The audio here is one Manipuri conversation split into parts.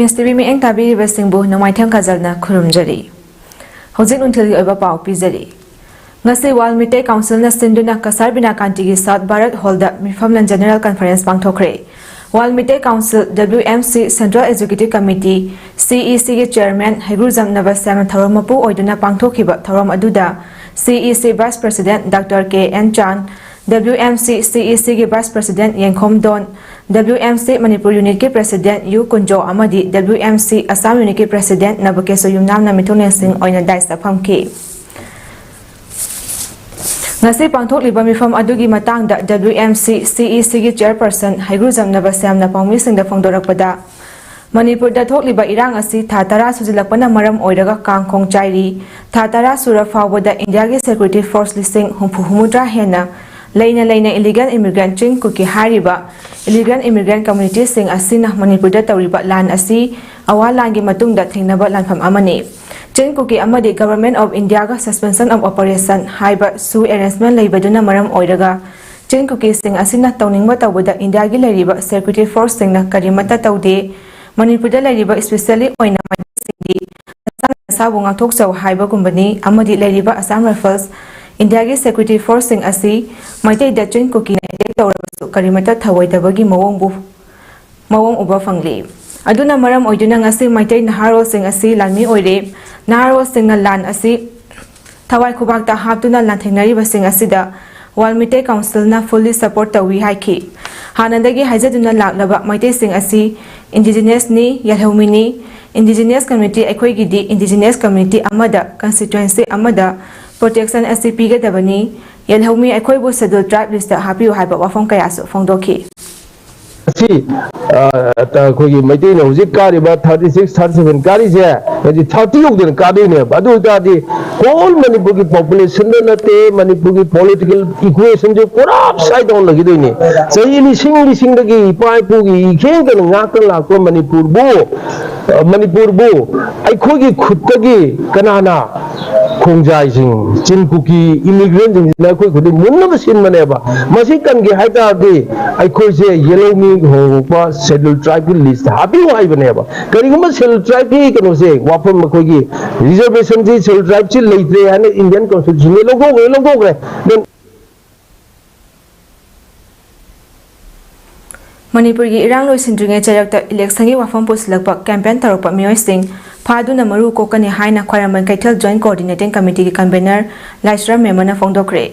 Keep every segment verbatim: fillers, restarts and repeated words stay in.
ꯑꯦꯁ ꯇꯤ ꯚꯤ ꯃꯤꯠꯌꯦꯡ ꯇꯥꯕꯤꯔꯤꯕꯁꯤꯡꯕꯨ ꯅꯣꯡꯃꯥꯏꯊꯦꯝ ꯈꯖꯜꯅ ꯈꯨꯔꯨꯝꯖꯔꯤ꯫ ꯍꯧꯖꯤꯛ ꯅꯨꯡꯊꯤꯜꯒꯤ ꯑꯣꯏꯕ ꯄꯥꯎ ꯄꯤꯖꯔꯤ꯫ ꯉꯁꯤ ꯋꯥꯔꯜ ꯃꯤꯇꯩ ꯀꯥꯎꯟꯁꯤꯜꯅ ꯁꯤꯟꯗꯨꯅ ꯀꯁꯥꯔ ꯕꯤꯅꯥꯀꯥꯟꯇꯤꯒꯤ ꯁꯥꯎꯠ ꯚꯥꯔꯠ ꯍꯣꯜꯗ ꯃꯤꯐꯝ ꯖꯦꯅꯔꯦꯜ ꯀꯟꯐꯔꯦꯟꯁ ꯄꯥꯡꯊꯣꯛꯈ꯭ꯔꯦ꯫ World Meetei council, W M C, central executive committee, C E ꯁꯤꯒꯤ ꯆꯦꯌꯔꯃꯦꯟ ꯍꯩꯒ꯭ꯔꯨꯖꯝ ꯅꯕꯁ꯭ꯌꯥꯝꯅ ꯊꯧꯔꯝ ꯃꯄꯨ ꯑꯣꯏꯗꯨꯅ ꯄꯥꯡꯊꯣꯛꯈꯤꯕ ꯊꯧꯔꯝ ꯑꯗꯨꯗ C E C vice president doctor K N Chan, W M ꯁꯤ ꯁꯤ ꯏ ꯁꯤꯒꯤ ꯚꯥꯏꯁ ꯄ꯭ꯔꯦꯁꯤꯗꯦꯟꯠ ꯌꯦꯡꯈꯣꯝ ꯗꯣꯟ, ꯗꯕ꯭ꯂꯤꯌꯨ ꯑꯦꯝ ꯁꯤ ꯃꯅꯤꯄꯨꯔ ꯌꯨꯅꯤꯠꯀꯤ ꯄ꯭ꯔꯦꯁꯤꯗꯦꯟꯠ ꯌꯨ ꯀꯨꯟꯖꯣ ꯑꯃꯗꯤ ꯗꯕ꯭ꯂꯤꯌꯨ ꯑꯦꯝ ꯁꯤ ꯑꯁꯥꯝ ꯌꯨꯅꯤꯠꯀꯤ ꯄ꯭ꯔꯦꯁꯤꯗꯦꯟꯠ ꯅꯕꯀꯦꯁꯣꯔ ꯌꯨꯝꯅꯥꯝꯅ ꯃꯤꯊꯨꯡꯂꯦꯟꯁꯤꯡ ꯑꯣꯏꯅ ꯗꯥꯏꯁꯇ ꯐꯝꯈꯤ꯫ ꯉꯁꯤ ꯄꯥꯡꯊꯣꯛꯂꯤꯕ ꯃꯤꯐꯝ ꯑꯗꯨꯒꯤ ꯃꯇꯥꯡꯗ ꯗꯕ꯭ꯂꯤꯌꯨ ꯑꯦꯝ ꯁꯤ ꯁꯤ ꯏ ꯁꯤꯒꯤ ꯆꯦꯌꯔꯄꯔꯁꯟ ꯍꯩꯒ꯭ꯔꯨꯖꯝ ꯅꯕꯁ꯭ꯌꯥꯝꯅ ꯄꯥꯎꯃꯤꯁꯤꯡꯗ ꯐꯣꯡꯗꯣꯔꯛꯄꯗ, ꯃꯅꯤꯄꯨꯔꯗ ꯊꯣꯛꯂꯤꯕ ꯏꯔꯥꯡ ꯑꯁꯤ ꯊꯥ ꯇꯔꯥ ꯁꯨꯖꯤꯜꯂꯛꯄꯅ ꯃꯔꯝ ꯑꯣꯏꯔꯒ ꯀꯥꯡ ꯈꯣꯡ ꯆꯥꯏꯔꯤ꯫ ꯊꯥ ꯇꯔꯥ ꯁꯨꯔ ꯐꯥꯎꯕꯗ ꯏꯟꯗꯤꯌꯥꯒꯤ ꯁꯦꯀ꯭ꯌꯨꯔꯤꯇꯤ ꯐꯣꯔꯁ ꯂꯤꯁꯤꯡ ꯍꯨꯝꯐꯨ ꯍꯨꯝꯐꯨꯇꯔꯥ ꯍꯦꯟꯅ ꯂꯩꯅ ꯂꯩꯅ ꯏꯂꯤꯒꯦꯜ ꯏꯃꯤꯒ꯭ꯔꯦꯟꯠ ꯆꯤꯡ ꯀꯨꯀꯤ ꯍꯥꯏꯔꯤꯕ ꯏꯂꯤꯒꯦꯜ ꯏꯃꯤꯒ꯭ꯔꯦꯟꯠ ꯀꯝꯃ꯭ꯌꯨꯅꯤꯇꯤꯁꯤꯡ ꯑꯁꯤꯅ ꯃꯅꯤꯄꯨꯔꯗ ꯇꯧꯔꯤꯕ ꯂꯥꯟ ꯑꯁꯤ ꯑꯋꯥ ꯂꯥꯟꯒꯤ ꯃꯇꯨꯡꯗ ꯊꯦꯡꯅꯕ ꯂꯥꯟꯐꯝ ꯑꯃꯅꯤ꯫ ꯆꯤꯡ ꯀꯨꯀꯤ ꯑꯃꯗꯤ Government of Indiaꯒ suspension of operation ꯍꯥꯏꯕ ꯁꯨ ꯑꯦꯔꯦꯟꯖꯃꯦꯟꯠ ꯂꯩꯕꯗꯨꯅ ꯃꯔꯝ ꯑꯣꯏꯔꯒ ꯆꯤꯡ ꯀꯨꯀꯤꯁꯤꯡ ꯑꯁꯤꯅ ꯇꯧꯅꯤꯡꯕ ꯇꯧꯕꯗ ꯏꯟꯗꯤꯌꯥꯒꯤ ꯂꯩꯔꯤꯕ ꯁꯦꯀ꯭ꯌꯨꯔꯤꯇꯤ ꯐꯣꯔꯁꯁꯤꯡꯅ ꯀꯔꯤꯃꯠꯇ ꯇꯧꯗꯦ꯫ ꯃꯅꯤꯄꯨꯔꯗ ꯂꯩꯔꯤꯕ, especially ꯑꯣꯏꯅ ꯃꯩꯇꯩꯁꯤꯡꯗꯤ ꯅꯁꯥꯅ ꯅꯁꯥꯕꯨ ꯉꯥꯛꯊꯣꯛꯆꯧ ꯍꯥꯏꯕꯒꯨꯝꯕꯅꯤ ꯑꯃꯗꯤ ꯂꯩꯔꯤꯕ ꯑꯁꯥꯝ ꯔꯥꯏꯐꯜꯁ, ꯏꯟꯗꯤꯌꯥꯒꯤ ꯁꯦꯀ꯭ꯌꯨꯔꯤꯇꯤ ꯐꯣꯔꯁꯁꯤꯡ ꯑꯁꯤ ꯃꯩꯇꯩꯗ ꯆꯤꯡ ꯀꯨꯀꯤꯅ ꯑꯦꯇꯦꯛ ꯇꯧꯔꯕꯁꯨ ꯀꯔꯤꯃꯠꯇ ꯊꯧꯑꯣꯏꯗꯕꯒꯤ ꯃꯑꯣꯡꯕꯨ, ꯃꯑꯣꯡ ꯎꯕ ꯐꯪꯂꯤ꯫ ꯑꯗꯨꯅ ꯃꯔꯝ ꯑꯣꯏꯗꯨꯅ ꯉꯁꯤ ꯃꯩꯇꯩ ꯅꯍꯥꯔꯣꯜꯁꯤꯡ ꯑꯁꯤ ꯂꯥꯟꯃꯤ ꯑꯣꯏꯔꯦ꯫ ꯅꯍꯥꯔꯣꯜꯁꯤꯡꯅ ꯂꯥꯟ ꯑꯁꯤ ꯊꯋꯥꯏ ꯈꯨꯕꯥꯛꯇ ꯍꯥꯞꯇꯨꯅ ꯂꯥꯟꯊꯦꯡꯅꯔꯤꯕꯁꯤꯡ ꯑꯁꯤꯗ World Meitei Councilꯅ fully support ꯇꯧꯏ ꯍꯥꯏꯈꯤ꯫ ꯍꯥꯟꯅꯗꯒꯤ ꯍꯥꯏꯖꯗꯨꯅ ꯂꯥꯛꯂꯕ ꯃꯩꯇꯩꯁꯤꯡ ꯑꯁꯤ Indigenousꯅꯤ, ꯌꯦꯜꯍꯧꯃꯤꯅꯤ꯫ Indigenous community ꯑꯩꯈꯣꯏꯒꯤꯗꯤ Indigenous community ꯑꯃꯗ, constituency ꯑꯃꯗ protection ꯑꯁꯤ ꯄꯤꯒꯗꯕꯅꯤ꯫ ꯌꯦꯜꯍꯧꯃꯤ ꯑꯩꯈꯣꯏꯕꯨ Scheduled Tribe listꯇ ꯍꯥꯞꯄꯤꯌꯨ ꯍꯥꯏꯕ ꯋꯥꯐꯝ ꯀꯌꯥꯁꯨ ꯐꯣꯡꯗꯣꯛꯈꯤ꯫ ꯑꯁꯤ ꯑ, ꯑꯩꯈꯣꯏꯒꯤ ꯃꯩꯇꯩꯅ ꯍꯧꯖꯤꯛ ꯀꯥꯔꯤꯕ thirty six, thirty seven ꯀꯥꯔꯤꯁꯦ ꯍꯧꯖꯤꯛ thirty ꯌꯧꯗꯅ ꯀꯥꯗꯣꯏꯅꯦꯕ꯫ ꯑꯗꯨ ꯑꯣꯏꯇꯥꯔꯗꯤ whole ꯃꯅꯤꯄꯨꯔꯒꯤ populationꯗ ꯅꯠꯇꯦ, ꯃꯅꯤꯄꯨꯔꯒꯤ political equationꯁꯦ ꯄꯨꯔꯥ upside down ꯂꯩꯈꯤꯗꯣꯏꯅꯤ꯫ ꯆꯍꯤ ꯂꯤꯁꯤꯡ ꯂꯤꯁꯤꯡꯗꯒꯤ ꯏꯄꯥ ꯏꯄꯨꯒꯤ ꯏꯈꯦꯡꯗꯅ ꯉꯥꯛꯇ ꯂꯥꯛꯄ ꯃꯅꯤꯄꯨꯔꯕꯨ, ꯑ, ꯃꯅꯤꯄꯨꯔꯕꯨ ꯑꯩꯈꯣꯏꯒꯤ ꯈꯨꯠꯇꯒꯤ ꯀꯅꯥꯅ ꯈꯣꯡꯖꯥꯏꯁꯤꯡ, ꯆꯤꯟ ꯀꯨꯀꯤ ꯏꯃꯤꯒ꯭ꯔꯦꯟꯁꯤꯡꯁꯤꯅ ꯑꯩꯈꯣꯏ ꯈꯨꯗꯤꯡ ꯃꯨꯟꯅꯕ ꯁꯤꯟꯕꯅꯦꯕ꯫ ꯃꯁꯤ ꯀꯟꯒꯦ ꯍꯥꯏ ꯇꯥꯔꯗꯤ ꯑꯩꯈꯣꯏꯁꯦ ꯌꯦꯜꯂꯧꯃꯤ ꯍꯣꯡꯂꯛꯄ ꯁꯦꯗ꯭ꯌꯨꯜ ꯇ꯭ꯔꯥꯏꯕꯀꯤ ꯂꯤꯁꯇ ꯍꯥꯞꯄꯤꯌꯨ ꯍꯥꯏꯕꯅꯦꯕ꯫ ꯀꯔꯤꯒꯨꯝꯕ ꯁꯦꯗ꯭ꯌꯨꯜ ꯇ꯭ꯔꯥꯏꯕꯀꯤ ꯀꯩꯅꯣꯁꯦ, ꯋꯥꯐꯝ, ꯑꯩꯈꯣꯏꯒꯤ ꯔꯤꯖꯔꯕꯦꯁꯟꯁꯤ ꯁꯦꯗ꯭ꯌꯨꯜ ꯇ꯭ꯔꯥꯏꯕꯁꯤ ꯂꯩꯇ꯭ꯔꯦ ꯍꯥꯏꯅ ꯏꯟꯗꯤꯌꯟ ꯀꯣꯟꯁꯇꯤꯇ꯭ꯌꯨꯁꯟꯗ ꯂꯧꯊꯣꯛꯈ꯭ꯔꯦ, ꯂꯧꯊꯣꯛꯈ꯭ꯔꯦ꯫ Then ꯃꯅꯤꯄꯨꯔꯒꯤ ꯏꯔꯥꯡ ꯂꯣꯏꯁꯤꯟꯗ꯭ꯔꯤꯉꯩ ꯆꯩꯔꯛꯇ ꯏꯂꯦꯛꯁꯟꯒꯤ ꯋꯥꯐꯝ ꯄꯨꯁꯤꯜꯂꯛꯄ ꯀꯦꯝꯄꯦꯟ ꯇꯧꯔꯛꯄ ꯃꯤꯑꯣꯏꯁꯤꯡ ꯐꯥꯗꯨꯅ ꯃꯔꯨ ꯀꯣꯛꯀꯅꯤ ꯍꯥꯏꯅ ꯈ꯭ꯋꯥꯏꯔꯝꯕꯟ ꯀꯩꯊꯦꯜ ꯖꯣꯏꯟꯠ ꯀꯣꯑꯣꯔꯗꯤꯅꯦꯇꯤꯡ ꯀꯃꯤꯇꯤꯒꯤ ꯀꯟꯚꯦꯅꯔ ꯂꯥꯏꯁ꯭ꯔꯝ ꯃꯦꯃꯅ ꯐꯣꯡꯗꯣꯛꯈ꯭ꯔꯦ꯫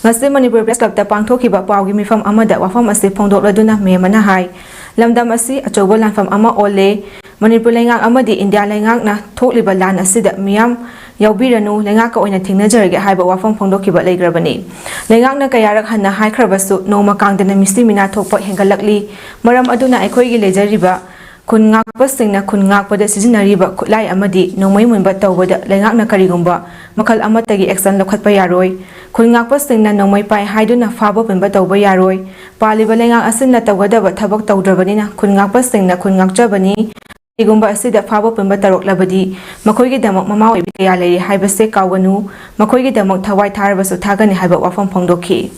ꯉꯁꯤ ꯃꯅꯤꯄꯨꯔ ꯄ꯭ꯔꯦꯁ ꯀ꯭ꯂꯕꯇ ꯄꯥꯡꯊꯣꯛꯈꯤꯕ ꯄꯥꯎꯒꯤ ꯃꯤꯐꯝ ꯑꯃꯗ ꯋꯥꯐꯝ ꯑꯁꯤ ꯐꯣꯡꯗꯣꯛꯂꯗꯨꯅ ꯃꯦꯃꯅ ꯍꯥꯏ, ꯂꯝꯗꯝ ꯑꯁꯤ ꯑꯆꯧꯕ ꯂꯥꯟꯐꯝ ꯑꯃ ꯑꯣꯜꯂꯦ꯫ ꯃꯅꯤꯄꯨꯔ ꯂꯩꯉꯥꯛ ꯑꯃꯗꯤ ꯏꯟꯗꯤꯌꯥ ꯂꯩꯉꯥꯛꯅ ꯊꯣꯛꯂꯤꯕ ꯂꯥꯟ ꯑꯁꯤꯗ ꯃꯤꯌꯥꯝ ꯌꯥꯎꯕꯤꯔꯅꯨ, ꯂꯩꯉꯥꯛꯀ ꯑꯣꯏꯅ ꯊꯦꯡꯅꯖꯔꯒꯦ ꯍꯥꯏꯕ ꯋꯥꯐꯝ ꯐꯣꯡꯗꯣꯛꯈꯤꯕ ꯂꯩꯈ꯭ꯔꯕꯅꯤ꯫ ꯂꯩꯉꯥꯛꯅ ꯀꯌꯥꯔꯛ ꯍꯟꯅ ꯍꯥꯏꯈ꯭ꯔꯕꯁꯨ ꯅꯣꯡꯃ ꯀꯥꯡꯗꯅ ꯃꯤꯁꯤ ꯃꯤꯅꯥ ꯊꯣꯛꯄ ꯍꯦꯟꯒꯠꯂꯛꯂꯤ꯫ ꯃꯔꯝ ꯑꯗꯨꯅ ꯑꯩꯈꯣꯏꯒꯤ ꯂꯩꯖꯔꯤꯕ ꯈꯨꯟ ꯉꯥꯛꯄꯁꯤꯡꯅ ꯈꯨꯟ ꯉꯥꯛꯄꯗ ꯁꯤꯖꯤꯟꯅꯔꯤꯕ ꯈꯨꯠꯂꯥꯏ ꯑꯃꯗꯤ ꯅꯣꯡꯃꯩ ꯃꯨꯟꯕ ꯇꯧꯕꯗ ꯂꯩꯉꯥꯛꯅ ꯀꯔꯤꯒꯨꯝꯕ ꯃꯈꯜ ꯑꯃꯠꯇꯒꯤ ꯑꯦꯛꯁꯟ ꯂꯧꯈꯠꯄ ꯌꯥꯔꯣꯏ꯫ ꯈꯨꯟ ꯉꯥꯛꯄꯁꯤꯡꯅ ꯅꯣꯡꯃꯩ ꯄꯥꯏ ꯍꯥꯏꯗꯨꯅ ꯐꯥꯕ ꯄꯨꯟꯕ ꯇꯧꯕ ꯌꯥꯔꯣꯏ꯫ ꯄꯥꯜꯂꯤꯕ ꯂꯩꯉꯥꯛ ꯑꯁꯤꯅ ꯇꯧꯒꯗꯕ ꯊꯕꯛ ꯇꯧꯗ꯭ꯔꯕꯅꯤꯅ ꯈꯨꯟ ꯉꯥꯛꯄꯁꯤꯡꯅ ꯈꯨꯟ ꯉꯥꯛꯆꯕꯅꯤ꯫ ꯀꯔꯤꯒꯨꯝꯕ ꯑꯁꯤꯗ ꯐꯥꯕ ꯄꯨꯟꯕ ꯇꯧꯔꯛꯂꯕꯗꯤ ꯃꯈꯣꯏꯒꯤꯗꯃꯛ ꯃꯃꯥ ꯑꯣꯏꯕꯤ ꯀꯌꯥ ꯂꯩꯔꯤ ꯍꯥꯏꯕꯁꯦ ꯀꯥꯎꯒꯅꯨ꯫ ꯃꯈꯣꯏꯒꯤꯗꯃꯛ ꯊꯋꯥꯏ ꯊꯥꯔꯕꯁꯨ ꯊꯥꯒꯅꯤ ꯍꯥꯏꯕ ꯋꯥꯐꯝ ꯐꯣꯡꯗꯣꯛꯈꯤ꯫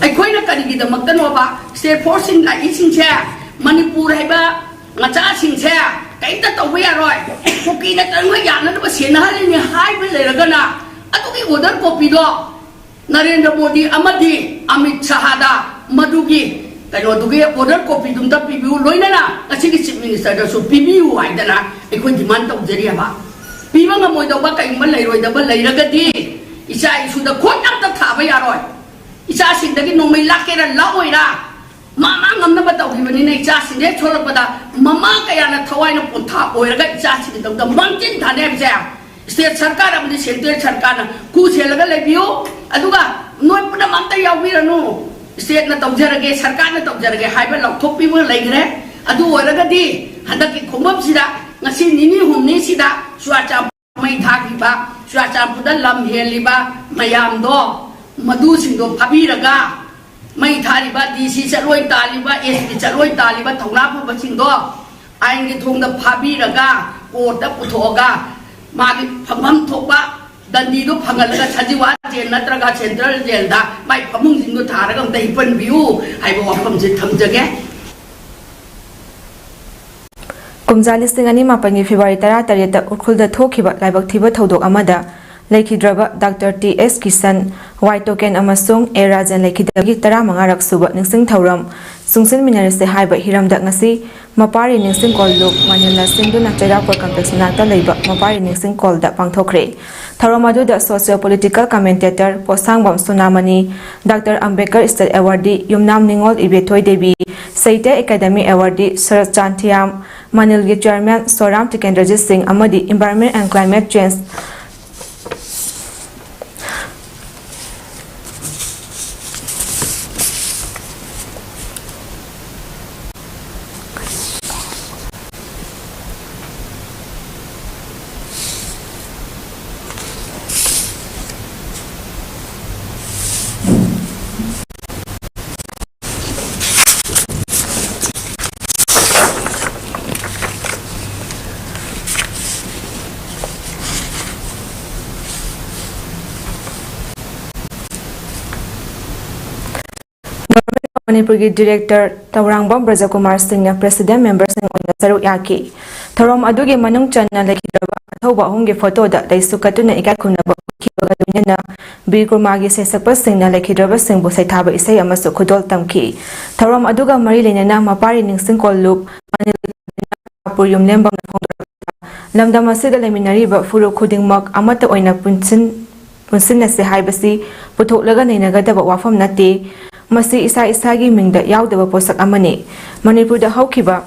ꯑꯩꯈꯣꯏꯅ ꯀꯔꯤꯒꯤꯗꯃꯛꯇꯅꯣꯕ ꯁ꯭ꯇꯦꯠ ꯐꯣꯔꯁꯁꯤꯡ ꯂꯥꯛꯏꯁꯤꯡꯁꯦ, ꯃꯅꯤꯄꯨꯔ ꯍꯥꯏꯕ ꯃꯆꯥꯁꯤꯡꯁꯦ ꯀꯔꯤꯝꯇ ꯇꯧꯕ ꯌꯥꯔꯣꯏ, ꯀꯨꯀꯤ ꯅꯠꯇ꯭ꯔꯒ ꯌꯥꯅꯅꯕ ꯁꯦꯟꯅꯍꯜꯂꯤꯅꯤ ꯍꯥꯏꯕ ꯂꯩꯔꯒꯅ, ꯑꯗꯨꯒꯤ ꯑꯣꯔꯗꯔ ꯀꯣꯄꯤꯗꯣ ꯅꯔꯦꯟꯗ꯭ꯔ ꯃꯣꯗꯤ ꯑꯃꯗꯤ ꯑꯃꯤꯠ ꯁꯍꯥꯗ ꯃꯗꯨꯒꯤ ꯀꯩꯅꯣꯗꯨꯒꯤ ꯑꯣꯔꯗꯔ ꯀꯣꯄꯤꯗꯨꯝꯇ ꯄꯤꯕꯤꯌꯨ, ꯂꯣꯏꯅꯅ ꯉꯁꯤꯒꯤ ꯆꯤꯐ ꯃꯤꯅꯤꯁꯇꯔꯗꯁꯨ ꯄꯤꯕꯤꯌꯨ ꯍꯥꯏꯗꯅ ꯑꯩꯈꯣꯏ ꯗꯤꯃꯥꯟ ꯇꯧꯖꯔꯤꯑꯕ꯫ ꯄꯤꯕ ꯉꯝꯃꯣꯏꯗꯧꯕ ꯀꯩꯒꯨꯝꯕ ꯂꯩꯔꯣꯏꯗꯕ ꯂꯩꯔꯒꯗꯤ ꯏꯆꯥ ꯏꯁꯨꯗ ꯈꯨꯠ ꯑꯝꯇ ꯊꯥꯕ ꯌꯥꯔꯣꯏ꯫ ꯏꯆꯥꯁꯤꯡꯗꯒꯤ ꯅꯣꯡꯃꯩ ꯂꯥꯛꯀꯦꯔꯥ ꯂꯥꯛꯑꯣꯏꯔꯥ, ꯃꯥ ꯃꯥ ꯉꯝꯅꯕ ꯇꯧꯈꯤꯕꯅꯤꯅ ꯏꯆꯥꯁꯤꯡꯗ ꯍꯦꯛ ꯁꯣꯛꯂꯛꯄꯗ ꯃꯃꯥ ꯀꯌꯥꯅ ꯊꯋꯥꯏꯅ ꯄꯣꯟꯊꯥ ꯑꯣꯏꯔꯒ ꯏꯆꯥꯁꯤꯡꯒꯤꯗꯃꯛꯇ ꯃꯥꯡꯖꯤꯟ ꯊꯥꯅꯤ ꯍꯥꯏꯕꯁꯦ ꯁ꯭ꯇꯦꯠ ꯁꯔꯀꯥꯔ ꯑꯃꯗꯤ ꯁꯦꯟꯇ꯭ꯔꯦꯜ ꯁꯔꯀꯥꯔꯅ ꯈꯨ ꯁꯦꯜꯂꯒ ꯂꯩꯕꯤꯌꯨ꯫ ꯑꯗꯨꯒ ꯅꯣꯏ ꯄꯨꯝꯅꯃꯛ ꯑꯝꯇ ꯌꯥꯎꯕꯤꯔꯅꯨ꯫ ꯁ꯭ꯇꯦꯠꯅ ꯇꯧꯖꯔꯒꯦ, ꯁꯔꯀꯥꯔꯅ ꯇꯧꯖꯔꯒꯦ ꯍꯥꯏꯕ ꯂꯥꯎꯊꯣꯛꯄꯤꯕ ꯂꯩꯈ꯭ꯔꯦ꯫ ꯑꯗꯨ ꯑꯣꯏꯔꯒꯗꯤ ꯍꯟꯗꯛꯀꯤ ꯈꯣꯡꯕꯝꯁꯤꯗ ꯉꯁꯤ ꯅꯤꯅꯤ ꯍꯨꯝꯅꯤꯁꯤꯗ ꯆꯨꯔꯥꯆꯥꯟꯄꯨꯔ ꯃꯩ ꯊꯥꯈꯤꯕ, ꯆꯨꯔꯥꯆꯥꯟꯄꯨꯔꯗ ꯂꯝ ꯍꯦꯜꯂꯤꯕ ꯃꯌꯥꯝꯗꯣ, ꯃꯗꯨꯁꯤꯡꯗꯣ ꯐꯥꯕꯤꯔꯒ, ꯃꯩ ꯊꯥꯔꯤꯕ ꯗꯤ ꯁꯤ ꯆꯠꯂꯣꯏ ꯇꯥꯜꯂꯤꯕ, ꯑꯦꯁ ꯄꯤ ꯆꯠꯂꯣꯏ ꯇꯥꯜꯂꯤꯕ ꯊꯧꯅꯥ ꯐꯕꯁꯤꯡꯗꯣ ꯑꯥꯏꯟꯒꯤ ꯊꯣꯡꯗ ꯐꯥꯕꯤꯔꯒ, ꯀꯣꯔꯠꯇ ꯄꯨꯊꯣꯛꯑꯒ ꯃꯥꯒꯤ ꯐꯪꯐꯝ ꯊꯣꯛꯄ ꯗꯟꯗꯤꯗꯨ ꯐꯪꯍꯜꯂꯒ ꯁꯖꯤꯋꯥ ꯖꯦꯜ ꯅꯠꯇ꯭ꯔꯒ ꯁꯦꯟꯇ꯭ꯔꯦꯜ ꯖꯦꯜꯗ ꯃꯥꯏ ꯐꯃꯨꯡꯁꯤꯡꯗꯨ ꯊꯥꯔꯒ ꯑꯝꯇ ꯍꯤꯞꯄꯟꯕꯤꯌꯨ ꯍꯥꯏꯕ ꯋꯥꯐꯝꯁꯤ ꯊꯝꯖꯒꯦ꯫ ꯀꯨꯝꯖꯥ ꯂꯤꯁꯤꯡ ꯑꯅꯤ ꯃꯥꯄꯟꯒꯤ ꯐꯦꯕ꯭ꯔꯨꯋꯥꯔꯤ ꯇꯔꯥꯇꯔꯦꯠꯇ ꯎꯈ꯭ꯔꯨꯜꯗ ꯊꯣꯛꯈꯤꯕ ꯂꯥꯏꯕꯛ ꯊꯤꯕ ꯊꯧꯗꯣꯛ ꯑꯃꯗ ꯂꯩꯈꯤꯗ꯭ꯔꯕ ꯗꯥꯛꯇꯔ ꯇꯤ ꯑꯦꯁ ꯀꯤꯁꯟ, ꯋꯥꯏ ꯇꯣꯀꯦꯟ ꯑꯃꯁꯨꯡ ꯑꯦ ꯔꯥꯖꯟ ꯂꯩꯈꯤꯗꯕꯒꯤ ꯇꯔꯥꯃꯉꯥꯔꯛ ꯁꯨꯕ ꯅꯤꯡꯁꯤꯡ ꯊꯧꯔꯝ ꯆꯨꯡꯁꯤꯟꯃꯤꯟꯅꯔꯁꯤ ꯍꯥꯏꯕ ꯍꯤꯔꯝꯗ ꯉꯁꯤ ꯃꯄꯥꯔꯤ ꯅꯤꯡꯁꯤꯡ ꯀꯣꯜꯂꯨꯞ ꯃꯥꯅꯤꯜꯅ ꯁꯤꯟꯗꯨꯅ ꯆꯩꯔꯥꯛꯄꯨꯔ ꯀꯝꯄ꯭ꯂꯦꯛꯁ ꯃꯅꯥꯛꯇ ꯂꯩꯕ ꯃꯄꯥꯔꯤ ꯅꯤꯡꯁꯤꯡ ꯀꯣꯜꯗ ꯄꯥꯡꯊꯣꯛꯈ꯭ꯔꯦ꯫ ꯊꯧꯔꯝ ꯑꯗꯨꯗ socio political commentator Potsangbam Sonamani, doctor Ambedkar state ꯑꯦꯋꯥꯔꯗꯤ ꯌꯨꯝꯅꯥꯝ ꯅꯤꯉꯣꯜ ꯏꯕꯦꯊꯣꯏ ꯗꯦꯕꯤ, ꯁꯥꯍꯤꯇ꯭ꯌ ꯑꯦꯀꯥꯗꯦꯃꯤ ꯑꯦꯋꯥꯔꯗꯤ ꯁꯔꯠ ꯆꯥꯟꯊꯤꯌꯥꯝ, ꯃꯥꯅꯤꯜꯒꯤ ꯆꯦꯌꯔꯃꯦꯟ ꯁꯣꯔꯥꯝ ꯇꯤꯀꯦꯟꯗ꯭ꯔꯖꯤꯠ ꯁꯤꯡ ꯑꯃꯗꯤ ꯏꯟꯚꯥꯏꯔꯣꯟꯃꯦꯟ ꯑꯦꯟ ꯀ꯭ꯂꯥꯏꯃꯦꯠ ꯆꯦꯟꯖ ꯃꯅꯤꯄꯨꯔꯒꯤ ꯗꯤꯔꯦꯛꯇꯔ ꯇꯧꯔꯥꯡꯕꯝ ꯕ꯭ꯔꯖꯀꯨꯃꯥꯔ ꯁꯤꯡꯅ ꯄ꯭ꯔꯦꯁꯤꯗꯦꯟ ꯃꯦꯝꯕꯔꯁꯤꯡ ꯑꯣꯏꯅ ꯁꯔꯨꯛ ꯌꯥꯈꯤ꯫ ꯊꯧꯔꯝ ꯑꯗꯨꯒꯤ ꯃꯅꯨꯡ ꯆꯟꯅ ꯂꯩꯈꯤꯗ꯭ꯔꯕ ꯑꯊꯧꯕ ꯑꯍꯨꯝꯒꯤ ꯐꯣꯇꯣꯗ ꯂꯩꯁꯨ ꯀꯠꯇꯨꯅ ꯏꯀꯥꯏ ꯈꯨꯝꯅꯕ ꯎꯠꯈꯤꯕꯒ ꯂꯣꯏꯅꯅ ꯕꯤꯔ ꯀꯨꯔꯃꯥꯒꯤ ꯁꯩꯁꯛꯄꯁꯤꯡꯅ ꯂꯩꯈꯤꯗ꯭ꯔꯕꯁꯤꯡꯕꯨ ꯁꯩꯊꯥꯕ ꯏꯁꯩ ꯑꯃꯁꯨ ꯈꯨꯗꯣꯜ ꯇꯝꯈꯤ꯫ ꯊꯧꯔꯝ ꯑꯗꯨꯒ ꯃꯔꯤ ꯂꯩꯅꯅ ꯃꯄꯥꯔꯤ ꯅꯤꯡꯁꯤꯡ ꯀꯣꯜꯂꯨꯞ ꯃꯅꯤꯜ ꯌꯨꯝꯂꯦꯝꯕꯝꯅ ꯐꯣꯡꯗꯣꯔꯛꯄꯗ, ꯂꯝꯗꯝ ꯑꯁꯤꯗ ꯂꯩꯃꯤꯟꯅꯔꯤꯕ ꯐꯨꯔꯨꯞ ꯈꯨꯗꯤꯡꯃꯛ ꯑꯃꯠꯇ ꯑꯣꯏꯅ ꯄꯨꯟꯁꯤꯟ-, ꯄꯨꯟꯁꯤꯟꯅꯁꯦ ꯍꯥꯏꯕꯁꯤ ꯄꯨꯊꯣꯛꯂꯒ ꯅꯩꯅꯒꯗꯕ ꯋꯥꯐꯝ ꯅꯠꯇꯦ꯫ ꯃꯁꯤ ꯏꯁꯥ ꯏꯁꯥꯒꯤ ꯃꯤꯡꯗ ꯌꯥꯎꯗꯕ ꯄꯣꯠꯁꯛ ꯑꯃꯅꯤ꯫ ꯃꯅꯤꯄꯨꯔꯗ ꯍꯧꯈꯤꯕ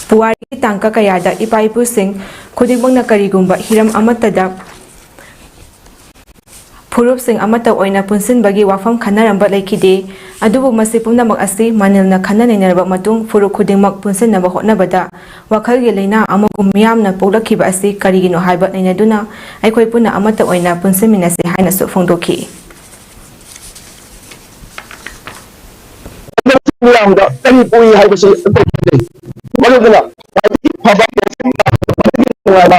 ꯄꯨꯋꯥꯔꯤꯒꯤ ꯇꯥꯡꯀꯛ ꯀꯌꯥꯗ ꯏꯄꯥ ꯏꯄꯨꯁꯤꯡ ꯈꯨꯗꯤꯡꯃꯛꯅ ꯀꯔꯤꯒꯨꯝꯕ ꯍꯤꯔꯝ ꯑꯃꯠꯇꯗ ꯐꯨꯔꯨꯞꯁꯤꯡ ꯑꯃꯠꯇ ꯑꯣꯏꯅ ꯄꯨꯟꯁꯤꯟꯕꯒꯤ ꯋꯥꯐꯝ ꯈꯟꯅꯔꯝꯕ ꯂꯩꯈꯤꯗꯦ꯫ ꯑꯗꯨꯕꯨ ꯃꯁꯤ ꯄꯨꯝꯅꯃꯛ ꯑꯁꯤ ꯃꯅꯤꯜꯅ ꯈꯟꯅ ꯅꯩꯅꯔꯕ ꯃꯇꯨꯡ ꯐꯨꯔꯨꯞ ꯈꯨꯗꯤꯡꯃꯛ ꯄꯨꯟꯁꯤꯟꯅꯕ ꯍꯣꯠꯅꯕꯗ ꯋꯥꯈꯜꯒꯤ ꯂꯩꯅꯥ ꯑꯃꯒꯨꯝ ꯃꯤꯌꯥꯝꯅ ꯄꯣꯛꯂꯛꯈꯤꯕ ꯑꯁꯤ ꯀꯔꯤꯒꯤꯅꯣ ꯍꯥꯏꯕ ꯅꯩꯅꯗꯨꯅ ꯑꯩꯈꯣꯏ ꯄꯨꯟꯅ ꯑꯃꯠꯇ ꯑꯣꯏꯅ ꯄꯨꯟꯁꯤꯟꯃꯤꯟꯅꯁꯤ ꯍꯥꯏꯅꯁꯨ ꯐꯣꯡꯗꯣꯛꯈꯤ꯫ ꯃꯤꯌꯥꯝꯗ ꯀꯔꯤ ꯄꯣꯛꯏ ꯍꯥꯏꯕꯁꯤ ꯑꯩꯈꯣꯏ ꯈꯪꯖꯩ꯫ ꯃꯔꯨꯞ ꯑꯗꯨꯅ ꯈ꯭ꯋꯥꯏꯗꯒꯤ ꯐꯕ, ꯅꯨꯡꯉꯥꯏꯕ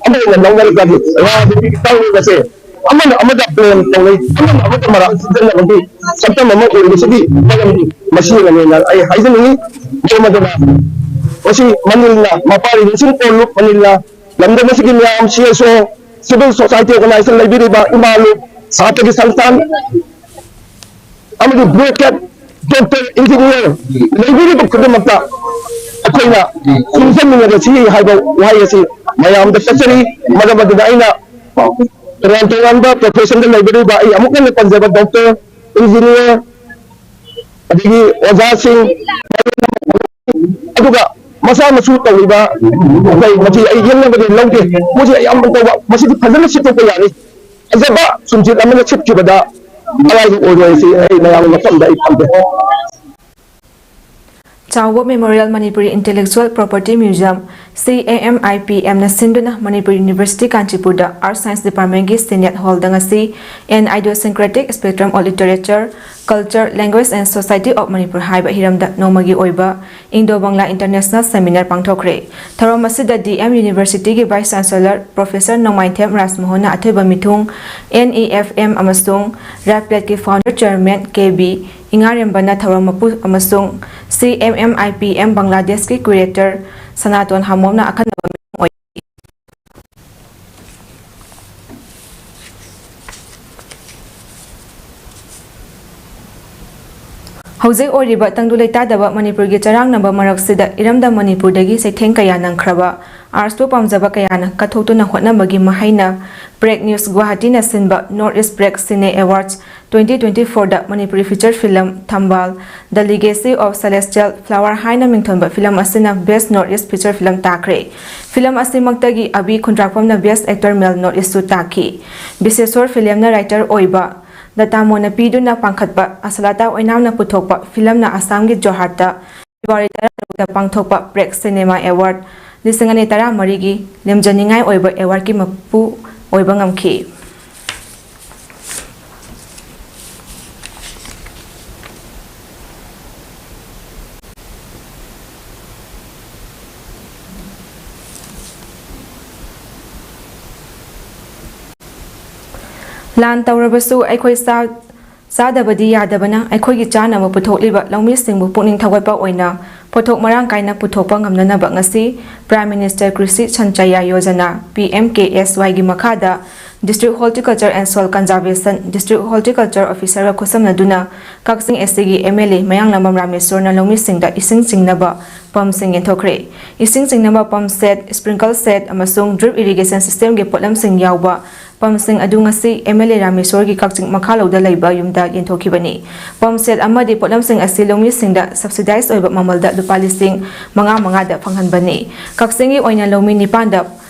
ꯑꯃ ꯑꯣꯏꯅ ꯂꯧꯅꯔꯒꯗꯤ ꯔꯥꯖꯅꯤꯇꯤꯒꯤ ꯇꯧꯔꯤꯕꯁꯦ ꯑꯃꯅ ꯑꯃꯗ ꯕ꯭ꯂꯦꯝ ꯇꯧꯅꯩ, ꯑꯃꯅ ꯑꯃꯗ ꯃꯔꯥꯜ ꯁꯤꯖꯤꯟꯅꯕꯒꯤ ꯁꯛꯇꯝ ꯑꯃ ꯑꯣꯏꯕꯁꯤꯗꯤ ꯃꯔꯝꯗꯤ ꯃꯁꯤ ꯑꯣꯏꯅ ꯑꯩ ꯍꯥꯏꯖꯅꯤꯡꯉꯤ꯫ ꯃꯔꯝ ꯑꯗꯨꯅ ꯃꯁꯤ ꯃꯅꯤꯜꯅ ꯃꯄꯥꯔꯤ ꯂꯤꯁꯤꯡ ꯀꯣꯜꯂꯨ ꯃꯅꯤꯜꯅ ꯂꯝꯗꯝ ꯑꯁꯤꯒꯤ ꯃꯤꯌꯥꯝ, ꯁꯤ ꯑꯦꯁ ꯑꯣ, ꯁꯤꯚꯤꯜ ꯁꯣꯁꯥꯏꯇꯤ ꯑꯣꯔꯒꯅꯥꯏꯖꯦꯁꯟ ꯂꯩꯕꯤꯔꯤꯕ ꯏꯃꯥ ꯂꯨꯞ, ꯁꯥꯇ꯭ꯔꯒꯤ ꯁꯪꯁꯊꯥꯟ ꯑꯃꯗꯤ ꯕ꯭ꯌꯨꯔꯣꯀ꯭ꯔꯦꯠ, ꯗꯣꯛꯇꯔ, ꯏꯟꯖꯤꯅꯤꯌꯔ ꯂꯩꯕꯤꯔꯤꯕ ꯈꯨꯗꯤꯡꯃꯛꯇ ꯑꯩꯈꯣꯏꯅ ꯄꯨꯟꯁꯤꯟꯃꯤꯟꯅꯔꯁꯤ ꯍꯥꯏꯕ ꯋꯥꯍꯩ ꯑꯁꯤ ꯃꯌꯥꯝꯗ ꯆꯠꯆꯔꯤ꯫ ꯃꯔꯝ ꯑꯗꯨꯅ ꯑꯩꯅ ꯇꯣꯉꯥꯟ ꯇꯣꯉꯥꯟꯕ ꯄ꯭ꯔꯣꯐꯦꯁꯟꯗ ꯂꯩꯕꯤꯔꯤꯕ ꯑꯩ ꯑꯃꯨꯛ ꯍꯟꯅ ꯄꯟꯖꯕ ꯗꯣꯛꯇꯔ, ꯏꯟꯖꯤꯅꯤꯌꯔ, ꯑꯗꯒꯤ ꯑꯣꯖꯥꯁꯤꯡ, ꯑꯗꯨꯒ ꯃꯆꯥ ꯃꯁꯨ ꯇꯧꯔꯤꯕ ꯑꯩꯈꯣꯏ ꯃꯁꯤ ꯑꯩ ꯌꯦꯡꯅꯕꯗꯤ ꯂꯧꯗꯦ꯫ ꯃꯁꯤ ꯑꯌꯥꯝꯕ ꯇꯧꯕ, ꯃꯁꯤꯗꯤ ꯐꯖꯅ ꯁꯤꯠꯇꯣꯛꯄ ꯌꯥꯅꯤ꯫ ꯐꯖꯕ ꯁꯨꯝꯆꯤꯠ ꯑꯃꯅ ꯁꯤꯠꯈꯤꯕꯗ ꯑꯔꯥꯏꯕ ꯑꯣꯏꯔꯣꯏ ꯍꯥꯏꯁꯤ ꯑꯩ ꯃꯌꯥꯝꯒꯤ ꯃꯐꯝꯗ ꯑꯩ ꯊꯝꯖꯩ꯫ ꯆꯥꯎꯕ memorial Manipuri intellectual property museum, ꯁꯤ ꯑꯦꯝ ꯑꯦꯝ ꯑꯥꯏ ꯄꯤ ꯑꯦꯝꯅ ꯁꯤꯟꯗꯨꯅ ꯃꯅꯤꯄꯨꯔ ꯌꯨꯅꯤꯚꯔꯁꯤꯇꯤ ꯀꯥꯟꯆꯤꯄꯨꯔꯗ ꯑꯥꯔꯠ ꯁꯥꯏꯟꯁ ꯗꯤꯄꯥꯔꯠꯃꯦꯟꯒꯤ ꯁꯦꯅꯤꯌꯠ ꯍꯣꯜꯗ ꯉꯁꯤ An Idiosyncratic Spectrum of Literature, Culture, Language and Society of Manipur ꯍꯥꯏꯕ ꯍꯤꯔꯝꯗ ꯅꯣꯡꯃꯒꯤ ꯑꯣꯏꯕ ꯏꯟꯗꯣ ꯕꯪꯂꯥ ꯏꯟꯇꯔꯅꯦꯁꯅꯦꯜ ꯁꯦꯃꯤꯅꯥꯔ ꯄꯥꯡꯊꯣꯛꯈ꯭ꯔꯦ꯫ ꯊꯧꯔꯝ ꯑꯁꯤꯗ ꯗꯤ ꯑꯦꯝ ꯌꯨꯅꯤꯚꯔꯁꯤꯇꯤꯒꯤ ꯚꯥꯏꯁ ꯆꯥꯟꯁꯦꯂꯔ ꯄ꯭ꯔꯣꯐꯦꯁꯔ ꯅꯣꯡꯃꯥꯏꯊꯦꯝ ꯔꯥꯖꯃꯣꯍꯟꯅ ꯑꯊꯣꯏꯕ ꯃꯤꯊꯨꯡ, ꯑꯦꯟ ꯏ ꯑꯦꯐ ꯑꯦꯝ ꯑꯃꯁꯨꯡ ꯔꯥꯏꯠ ꯄ꯭ꯂꯦꯠꯀꯤ ꯐꯥꯎꯟꯗꯔ ꯆꯦꯌꯔꯃꯦꯟ ꯀꯦ ꯕꯤ ꯏꯉꯥꯔꯦꯝꯕꯅ ꯊꯧꯔꯝ ꯃꯄꯨ ꯑꯃꯁꯨꯡ C M M I P M ꯕꯪꯒ꯭ꯂꯥꯗꯦꯁꯀꯤ ꯀ꯭ꯌꯨꯔꯦꯇꯔ ꯁꯅꯥꯇꯣꯟ ꯍꯥꯃꯣꯝꯅ ꯑꯈꯟꯅꯕ ꯃꯤꯐꯝ ꯑꯣꯏꯈꯤ꯫ ꯍꯧꯖꯤꯛ ꯑꯣꯏꯔꯤꯕ ꯇꯪꯗꯨ ꯂꯩꯇꯥꯗꯕ ꯃꯅꯤꯄꯨꯔꯒꯤ ꯆꯔꯥꯡꯅꯕ ꯃꯔꯛꯁꯤꯗ ꯏꯔꯝꯗꯝ ꯃꯅꯤꯄꯨꯔꯗꯒꯤ ꯆꯩꯊꯦꯡ ꯀꯌꯥ ꯅꯪꯈ꯭ꯔꯕ ꯑꯥꯔꯠꯁꯄꯨ ꯄꯥꯝꯖꯕ ꯀꯌꯥꯅ ꯀꯠꯊꯣꯛꯇꯨꯅ ꯍꯣꯠꯅꯕꯒꯤ ꯃꯍꯩꯅ ꯄ꯭ꯔꯦꯛ ꯅ꯭ꯌꯨꯁ ꯒꯨꯋꯥꯍꯥꯇꯤꯅ ꯁꯤꯟꯕ North East Prek Cine Awards twenty twenty-fourꯗ Manipuri feature film Thambal The Legacy of Celestial Flower ꯍꯥꯏꯅ ꯃꯤꯡꯊꯣꯟꯕ ꯐꯤꯂꯝ ꯑꯁꯤꯅ Best North East Feature Film ꯇꯥꯈ꯭ꯔꯦ꯫ ꯐꯤꯂꯝ ꯑꯁꯤꯃꯛꯇꯒꯤ ꯑꯕꯤ ꯈꯨꯟꯗ꯭ꯔꯥꯛꯄꯝꯅ Best Actor Male North Eastꯁꯨ ꯇꯥꯈꯤ꯫ ꯕꯤꯁꯦꯁꯣꯔ ꯐꯤꯂꯝꯅ ꯔꯥꯏꯇꯔ ꯑꯣꯏꯕ ꯗꯇꯥꯃꯣꯅ ꯄꯤꯗꯨꯅ ꯄꯥꯡꯈꯠꯄ ꯑꯁꯂꯥꯇꯥ ꯑꯣꯏꯅꯥꯝꯅ ꯄꯨꯊꯣꯛꯄ ꯐꯤꯂꯝꯅ ꯑꯁꯥꯝꯒꯤ ꯖꯣꯔꯍꯥꯠꯇ ꯐꯦꯕ꯭ꯔꯨꯋꯥꯔꯤ ꯇꯔꯥꯇꯔꯨꯛꯇ ꯄꯥꯡꯊꯣꯛꯄ ꯄ꯭ꯔꯦꯛ ꯁꯤꯅꯦꯃꯥ ꯑꯦꯋꯥꯔꯗ ꯂꯤꯁꯤꯡ ꯑꯅꯤ ꯇꯔꯥꯃꯔꯤꯒꯤ ꯂꯦꯝꯖꯅꯤꯡꯉꯥꯏ ꯑꯣꯏꯕ ꯑꯦꯋꯥꯔꯗꯀꯤ ꯃꯄꯨ ꯑꯣꯏꯕ ꯉꯝꯈꯤ꯫ ꯂꯥꯟ ꯇꯧꯔꯕꯁꯨ ꯑꯩꯈꯣꯏ ꯆꯥ-, ꯆꯥꯗꯕꯗꯤ ꯌꯥꯗꯕꯅ ꯑꯩꯈꯣꯏꯒꯤ ꯆꯥꯅꯕ ꯄꯨꯊꯣꯛꯂꯤꯕ ꯂꯧꯃꯤꯁꯤꯡꯕꯨ ꯄꯨꯛꯅꯤꯡ ꯊꯧꯒꯠꯄ ꯑꯣꯏꯅ ꯄꯣꯠꯊꯣꯛ ꯃꯔꯥꯡ ꯀꯥꯏꯅ ꯄꯨꯊꯣꯛꯄ ꯉꯝꯅꯅꯕ ꯉꯁꯤ Prime Minister Krishi Sanchaya Yojana, P M K S Y ꯒꯤ ꯃꯈꯥꯗ District Horticulture and Soil Conservation, District Horticulture Officer ꯒ ꯈꯨꯠꯁꯝꯅꯗꯨꯅ ꯀꯛꯆꯤꯡ ꯑꯦꯁ ꯇꯤꯒꯤ ꯑꯦꯝ ꯑꯦꯜ ꯑꯦ ꯃꯌꯥꯡꯂꯝꯕꯝ ꯔꯥꯃꯦꯁꯣꯔꯅ ꯂꯧꯃꯤꯁꯤꯡꯗ ꯏꯁꯤꯡ ꯆꯤꯡꯅꯕ ꯄꯝꯁꯤꯡ ꯌꯦꯟꯊꯣꯛꯈ꯭ꯔꯦ꯫ ꯏꯁꯤꯡ ꯆꯤꯡꯅꯕ ꯄꯝ ꯁꯦꯠ, sprinkle set ꯑꯃꯁꯨꯡ drip irrigation system ꯒꯤ ꯄꯣꯠꯂꯝꯁꯤꯡ ꯌꯥꯎꯕ ꯄꯝꯁꯤꯡ ꯑꯗꯨ ꯉꯁꯤ ꯑꯦꯝ ꯑꯦꯜ ꯑꯦ ꯔꯥꯃꯦꯁꯣꯔꯒꯤ ꯀꯛꯆꯤꯡ ꯃꯈꯥꯂꯧꯗ ꯂꯩꯕ ꯌꯨꯝꯗ ꯌꯦꯟꯊꯣꯛꯈꯤꯕꯅꯤ꯫ ꯄꯝ ꯁꯦꯠ ꯑꯃꯗꯤ ꯄꯣꯠꯂꯝꯁꯤꯡ ꯑꯁꯤ ꯂꯧꯃꯤꯁꯤꯡꯗ subsidise ꯑꯣꯏꯕ ꯃꯃꯜꯗ ꯂꯨꯄꯥ ꯂꯤꯁꯤꯡ ꯃꯉꯥ ꯃꯉꯥꯗ ꯐꯪꯍꯟꯕꯅꯤ꯫ ꯀꯛꯆꯤꯡꯒꯤ ꯑꯣꯏꯅ ꯂꯧꯃꯤ ꯅꯤꯄꯥꯟꯗ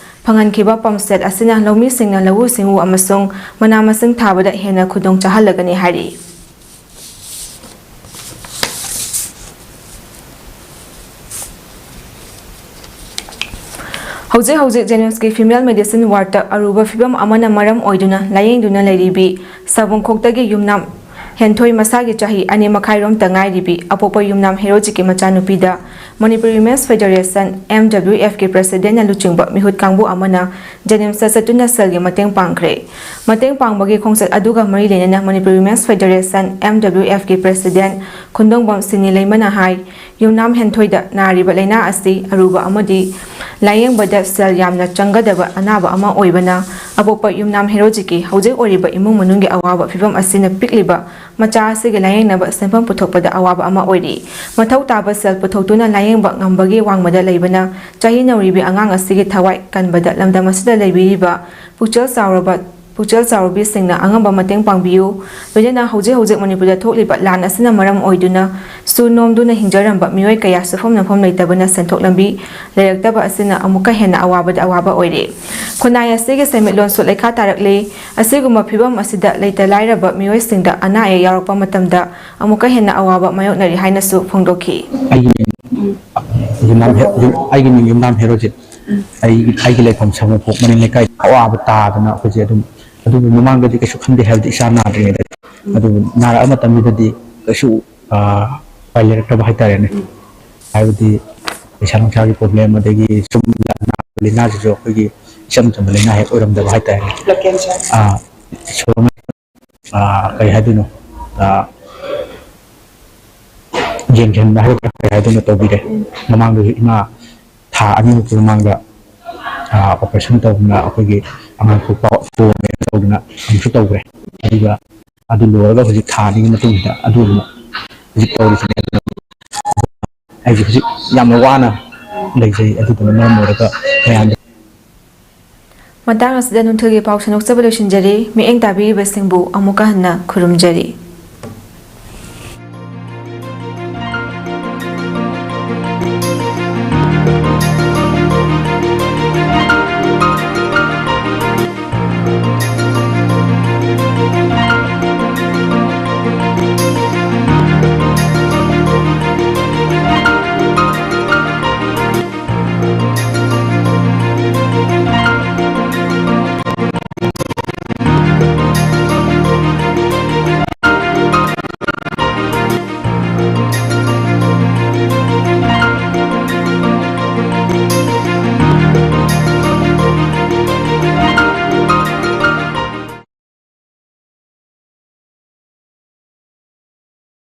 ꯐꯪꯍꯟꯈꯤꯕ ꯄꯝ ꯁꯦꯠ ꯑꯁꯤꯅ ꯂꯧꯃꯤꯁꯤꯡꯅ ꯂꯧꯎ ꯁꯤꯡꯎ ꯑꯃꯁꯨꯡ ꯃꯅꯥ ꯃꯁꯤꯡ ꯊꯥꯕꯗ ꯍꯦꯟꯅ ꯈꯨꯗꯣꯡ ꯆꯥꯍꯜꯂꯒꯅꯤ ꯍꯥꯏꯔꯤ꯫ ꯍꯧꯖꯤꯛ ꯍꯧꯖꯤꯛ JNIMS ꯀꯤ female medicine ward ꯇ ꯑꯔꯨꯕ ꯐꯤꯕꯝ ꯑꯃꯅ ꯃꯔꯝ ꯑꯣꯏꯗꯨꯅ ꯂꯥꯌꯦꯡꯗꯨꯅ ꯂꯩꯔꯤꯕꯤ ꯁꯥꯕꯨꯡꯈꯣꯛꯇꯒꯤ ꯌꯨꯝꯅꯥꯝ ꯍꯦꯟꯊꯣꯏ, ꯃꯁꯥꯒꯤ ꯆꯍꯤ ꯑꯅꯤ ꯃꯈꯥꯏꯔꯣꯝꯇ ꯉꯥꯏꯔꯤꯕꯤ ꯑꯄꯣꯛꯄ ꯌꯨꯝꯅꯥꯝ ꯍꯦꯔꯣꯖꯤꯠꯀꯤ ꯃꯆꯥꯅꯨꯄꯤꯗ Manipur Women's Federation, M W F ꯀꯤ president ꯅ ꯂꯨꯆꯤꯡꯕ ꯃꯤꯍꯨꯠ ꯀꯥꯡꯕꯨ ꯑꯃꯅ JNIMS ꯇ ꯆꯠꯇꯨꯅ ꯁꯦꯜꯒꯤ ꯃꯇꯦꯡ ꯄꯥꯡꯈ꯭ꯔꯦ꯫ ꯃꯇꯦꯡ ꯄꯥꯡꯕꯒꯤ ꯈꯣꯡꯆꯠ ꯑꯗꯨꯒ ꯃꯔꯤ ꯂꯩꯅꯅ Manipur Women's Federation, M W F ꯀꯤ president ꯈꯨꯟꯗꯣꯡꯕꯝ ꯁꯤꯅꯤ ꯂꯩꯃꯅ ꯍꯥꯏ, ꯌꯨꯝꯅꯥꯝ ꯍꯦꯟꯊꯣꯏꯗ ꯅꯥꯔꯤꯕ ꯂꯥꯏꯅꯥ ꯑꯁꯤ ꯑꯔꯨꯕ ꯑꯃꯗꯤ ꯂꯥꯌꯦꯡꯕꯗ ꯁꯦꯜ ꯌꯥꯝꯅ ꯆꯪꯒꯗꯕ ꯑꯅꯥꯕ ꯑꯃ ꯑꯣꯏꯕꯅ, ꯑꯄꯣꯛꯄ ꯌꯨꯝꯅꯥꯝ ꯍꯦꯔꯣꯖꯤꯠꯀꯤ ꯍꯧꯖꯤꯛ ꯑꯣꯏꯔꯤꯕ ꯏꯃꯨꯡ ꯃꯅꯨꯡꯒꯤ ꯑꯋꯥꯕ ꯐꯤꯕꯝ ꯑꯁꯤꯅ ꯄꯤꯛꯂꯤꯕ ꯃꯆꯥ ꯑꯁꯤꯒꯤ ꯂꯥꯌꯦꯡꯅꯕ ꯁꯦꯟꯐꯝ ꯄꯨꯊꯣꯛꯄꯗ ꯑꯋꯥꯕ ꯑꯃ ꯑꯣꯏꯔꯤ꯫ ꯃꯊꯧ ꯇꯥꯕ ꯁꯦꯜ ꯄꯨꯊꯣꯛꯇꯨꯅ ꯂꯥꯌꯦꯡꯕ ꯉꯝꯕꯒꯤ ꯋꯥꯡꯃꯗ ꯂꯩꯕꯅ, ꯆꯍꯤ ꯅꯧꯔꯤꯕꯤ ꯑꯉꯥꯡ ꯑꯁꯤꯒꯤ ꯊꯋꯥꯏ ꯀꯟꯕꯗ ꯂꯝꯗꯝ ꯑꯁꯤꯗ ꯂꯩꯕꯤꯔꯤꯕ ꯄꯨꯛꯆꯦꯜ ꯆꯥꯎꯔꯕ, ꯄꯨꯛꯆꯦꯜ ꯆꯥꯎꯔꯕꯤꯁꯤꯡꯅ ꯑꯉꯝꯕ ꯃꯇꯦꯡ ꯄꯥꯡꯕꯤꯌꯨ꯫ ꯂꯣꯏꯅꯅ ꯍꯧꯖꯤꯛ ꯍꯧꯖꯤꯛ ꯃꯅꯤꯄꯨꯔꯗ ꯊꯣꯛꯂꯤꯕ ꯂꯥꯟ ꯑꯁꯤꯅ ꯃꯔꯝ ꯑꯣꯏꯗꯨꯅ ꯁꯨ ꯅꯣꯝꯗꯨꯅ ꯍꯤꯡꯖꯔꯝꯕ ꯃꯤꯑꯣꯏ ꯀꯌꯥ ꯁꯨꯐꯝ ꯅꯣꯝꯐꯝ ꯂꯩꯇꯕꯅ ꯁꯦꯟꯊꯣꯛ ꯂꯝꯕꯤ ꯂꯩꯔꯛꯇꯕ ꯑꯁꯤꯅ ꯑꯃꯨꯛꯀ ꯍꯦꯟꯅ ꯑꯋꯥꯕꯗ ꯑꯋꯥꯕ ꯑꯣꯏꯔꯦ꯫ ꯈꯨꯟꯅꯥꯏ ꯑꯁꯤꯒꯤ ꯁꯦꯟꯃꯤꯠꯂꯣꯟꯁꯨ ꯂꯩꯈꯥ ꯇꯥꯔꯛꯂꯦ꯫ ꯑꯁꯤꯒꯨꯝꯕ ꯐꯤꯕꯝ ꯑꯁꯤꯗ ꯂꯩꯇ ꯂꯥꯏꯔꯕ ꯃꯤꯑꯣꯏꯁꯤꯡꯗ ꯑꯅꯥ ꯑꯌꯦꯛ ꯌꯥꯎꯔꯛꯄ ꯃꯇꯝꯗ ꯑꯃꯨꯛꯀ ꯍꯦꯟꯅ ꯑꯋꯥꯕ ꯃꯥꯌꯣꯛꯅꯔꯤ ꯍꯥꯏꯅꯁꯨ ꯐꯣꯡꯗꯣꯛꯈꯤ꯫ ꯑꯩꯒꯤ ꯃꯤꯡ ꯌꯨꯝꯅꯥꯝ ꯍꯦ-, ꯌꯨꯝ-, ꯑꯩꯒꯤ ꯃꯤꯡ ꯌꯨꯝꯅꯥꯝ ꯍꯦꯔꯣꯖꯤꯠ꯫ ꯑꯩꯒꯤ, ꯑꯩꯒꯤ ꯂꯩꯐꯝ ꯁꯥꯕꯨꯡꯈꯣꯛ ꯃꯅꯤꯡ ꯂꯩꯀꯥꯏ꯫ ꯑꯋꯥꯕ ꯇꯥꯗꯅ ꯑꯩꯈꯣꯏꯁꯦ ꯑꯗꯨꯝ, ꯑꯗꯨꯕꯨ ꯃꯃꯥꯡꯗꯗꯤ ꯀꯩꯁꯨ ꯈꯟꯗꯦ, ꯍꯥꯏꯕꯗꯤ ꯏꯆꯥ ꯅꯥꯗ꯭ꯔꯤꯉꯩꯗ꯫ ꯑꯗꯨꯕꯨ ꯅꯥꯔꯛꯑ ꯃꯇꯝꯗꯨꯗꯗꯤ ꯀꯩꯁꯨ, ꯑ, ꯎꯄꯥꯏ ꯂꯩꯔꯛꯇꯕ ꯍꯥꯏꯇꯥꯔꯦꯅꯦ꯫ ꯍꯥꯏꯕꯗꯤ ꯄꯩꯁꯥ ꯅꯨꯡꯁꯥꯒꯤ problem, ꯑꯗꯒꯤ ꯁꯨꯝ ꯂꯥꯏꯅꯥꯁꯤꯁꯨ ꯑꯩꯈꯣꯏꯒꯤ ꯏꯆꯝ ꯆꯝꯕ ꯂꯥꯏꯅꯥ ꯍꯦꯛ ꯑꯣꯏꯔꯝꯗꯕ ꯍꯥꯏꯇꯥꯔꯦꯅꯦ꯫ Blood cancer꯫ ꯑꯥ, ꯏꯁꯣꯔꯅ, ꯑꯥ, ꯀꯩ ꯍꯥꯏꯗꯣꯏꯅꯣ, ꯑꯥ, ꯌꯦꯡꯁꯤꯟꯕ ꯍꯥꯏꯒꯗ꯭ꯔꯥ, ꯀꯩ ꯍꯥꯏꯗꯣꯏꯅꯣ, ꯇꯧꯕꯤꯔꯦ꯫ ꯃꯃꯥꯡꯗꯁꯨ ꯏꯃꯥ ꯊꯥ ꯑꯅꯤꯃꯨꯛꯀꯤ ꯃꯃꯥꯡꯗ, ꯑꯥ, operation ꯇꯧꯗꯅ ꯑꯩꯈꯣꯏꯒꯤ ꯑꯉꯥꯡ ꯄꯣꯛꯄ ꯄꯣꯝꯃꯦ ꯇꯧꯗꯅ ꯑꯃꯨꯛꯁꯨ ꯇꯧꯈ꯭ꯔꯦ꯫ ꯑꯗꯨꯒ ꯑꯗꯨ ꯂꯣꯏꯔꯒ ꯍꯧꯖꯤꯛ ꯊꯥ ꯑꯅꯤꯒꯤ ꯃꯇꯨꯡꯗ ꯑꯗꯨ ꯑꯃꯨꯛ ꯍꯧꯖꯤꯛ ꯇꯧꯔꯤꯁꯤꯅꯦ꯫ ꯑꯗꯨꯅ ꯑꯩꯁꯦ ꯍꯧꯖꯤꯛ ꯌꯥꯝꯅ ꯋꯥꯅ ꯂꯩꯖꯩ꯫ ꯑꯗꯨꯗꯨꯅ ꯃꯔꯝ ꯑꯣꯏꯔꯒ ꯃꯌꯥꯝꯗ ꯃꯇꯥꯡ ꯑꯁꯤꯗ ꯅꯨꯡꯊꯤꯜꯒꯤ ꯄꯥꯎ ꯁꯟꯗꯣꯛꯆꯕ ꯂꯣꯏꯁꯤꯟꯖꯔꯤ꯫ ꯃꯤꯠꯌꯦꯡ ꯇꯥꯕꯤꯔꯤꯕꯁꯤꯡꯕꯨ ꯑꯃꯨꯛꯀ ꯍꯟꯅ ꯈꯨꯔꯨꯝꯖꯔꯤ꯫